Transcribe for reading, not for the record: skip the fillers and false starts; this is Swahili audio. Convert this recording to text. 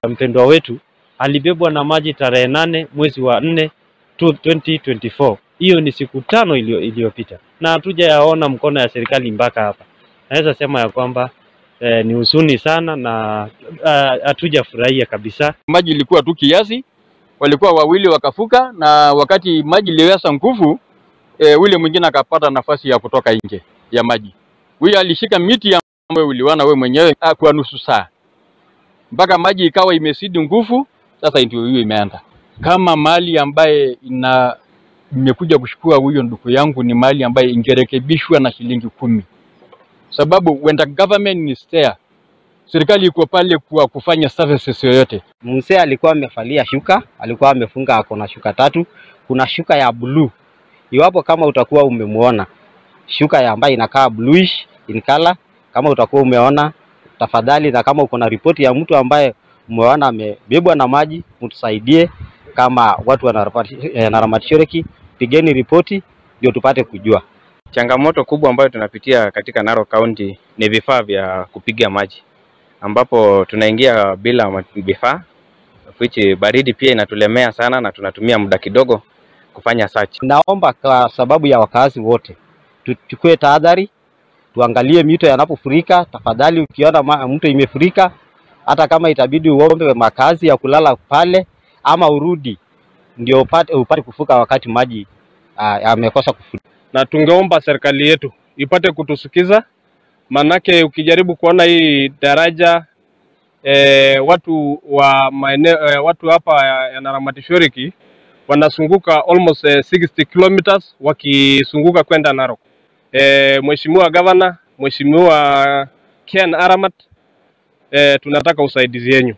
Mpendwa wetu alibebwa na maji tarehe 8 mwezi wa 4 2024. Hiyo ni siku 5 iliyopita, na hatujayaona mkono ya serikali mpaka hapa. Naweza sema ya kwamba ni huzuni sana na hatujafurahia kabisa. Maji ilikuwa tu kiasi, walikuwa wawili wakafuka, na wakati maji iliweza nguvu, ule mwingine akapata nafasi ya kutoka nje ya maji. Huyu alishika miti ya uliwana wewe mwenyewe kwa nusu saa mpaka maji ikawa imesidi nguvu. Sasa ndio hiyo imeenda. Kama mali ambaye ina nimekuja kuchukua huyo ndugu yangu ni mali ambaye ingerekebishwa na shilingi 10. Sababu when the government is there, serikali iko pale kwa kufanya services yoyote. Mzee alikuwa amevalia shuka, alikuwa amefunga, ako na shuka 3, kuna shuka ya blue. Iwapo kama utakuwa umemuona shuka ya ambayo inakaa bluish in color, kama utakuwa umeona tafadhali, na kama uko na ripoti ya mtu ambaye umeona amebebwa na maji, mtusaidie. Kama watu wa Naramat Shoriki, pigeni ripoti ndio tupate kujua. Changamoto kubwa ambayo tunapitia katika Narok County ni vifaa vya kupiga maji, ambapo tunaingia bila vifaa, which baridi pia inatulemea sana na tunatumia muda kidogo kufanya search. Naomba kwa sababu ya wakazi wote tuchukue tahadhari, tuangalie mito yanapofurika. Tafadhali ukiona mto imefurika, hata kama itabidi uombe makazi ya kulala pale ama urudi ndio upate kufuka wakati maji yamekosa kufurika. Na tungeomba serikali yetu ipate kutusikiza, manake ukijaribu kuona hii daraja watu wa maeneo, watu hapa ya Naramat Shoriki wanasunguka almost 60 kilometers wakisunguka kwenda Narok. Mheshimiwa Governor, Mheshimiwa Ken Aramat, tunataka usaidizi yenu.